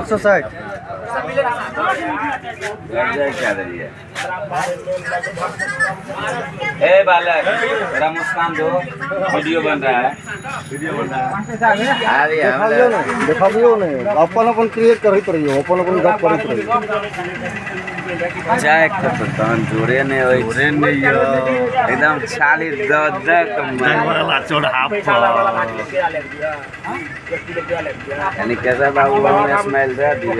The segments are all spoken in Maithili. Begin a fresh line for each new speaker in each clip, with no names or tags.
160।
ए बालक, तेरा मुस्कान दो, वीडियो बन रहा है।
वीडियो बन रहा है। देखाबियो नहीं, देखाबियो नहीं, अपन अपन क्रिएट करैत रहियो, अपन अपन गप करैत रहियो।
जाय के तो तहन जोरे नहीं होई,
जोरे नहीं यो।
एकदम छाली द द के
वाला चौराहा पर।
यानी कैसा बाबू हमें स्माइल दे दियो।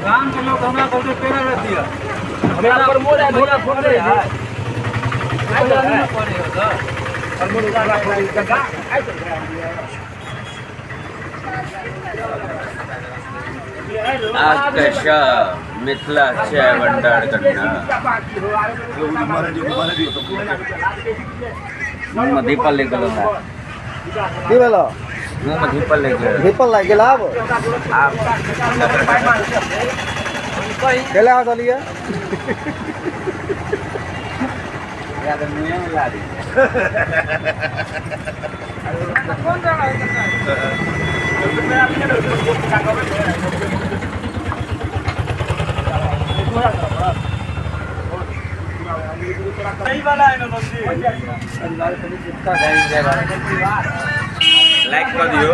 गाम के लोग हमरा कहते पेड़ा रख दिया। हमरा प्रमोद है भैया फोन रे है।
आज कैसा मिथिला चाय भंडार करना। मुँह में धीपल ले गेलो है।
की भेलो?
मुँह में धीपल ले गेलो।
धीपल लागि गेल आब?
आब।
केला हँसलियै?
या तऽ मुँहे में ला दी। लाइक कर दियो।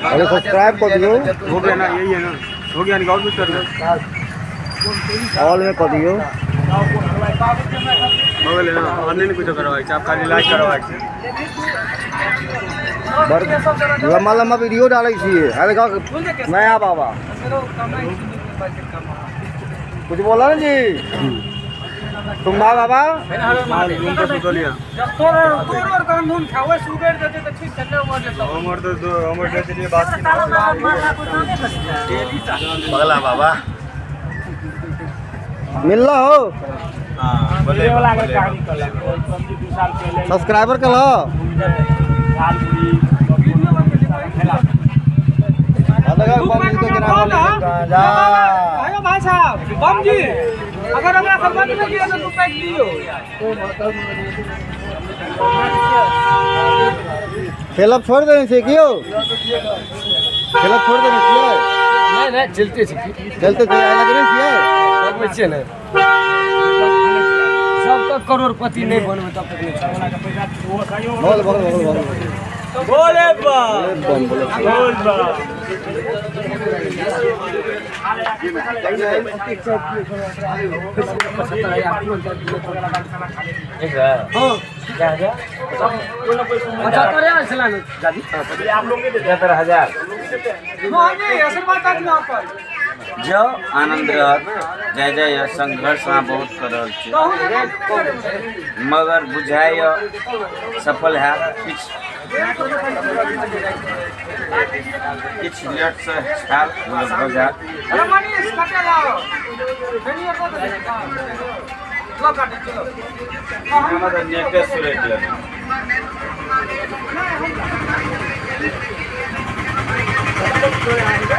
अरे सब्सक्राइब कर दियो।
हो गया ना, यही है ना, हो गया नहीं और कुछ करना।
ऑल में कर दियो।
बगल है ना, ऑनलाइन कुछ करवाए, आप खाली लाइक करवाए।
लम्बा लम्बा वीडियो डालै छियै। अरे नया बाबा कुछ बोला ना जी तुम बाबा।
बगला बाबा
मिल रहा हो सब्सक्राइबर कल हो।
भाई साहब बम जी अगर हमरा खबर नहीं लगी तो पैक दियो।
खेलब छोड़ देने से क्यों? खेलब छोड़ देने छियै?
नहीं नहीं चलते छी,
चलते छी। आइ लगने छियै?
लगबै छियै ने। जब तक करोड़पति नहीं बनबै तब तक नहीं।
बोल बोल बोल बोल
बोले बा
बम बोले
बोल बा।
हां क्या हो गया?
75 हजार चला दादी।
75,000 जो आनंद रहत। जय जय। संघर्ष अहाँ बहुत कर रहल छी मगर बुझाइ सफल हैत। किछु किछु लेटसँ हैत मगर भऽ जायत। हमरा तऽ नेटे सुरैक लेने।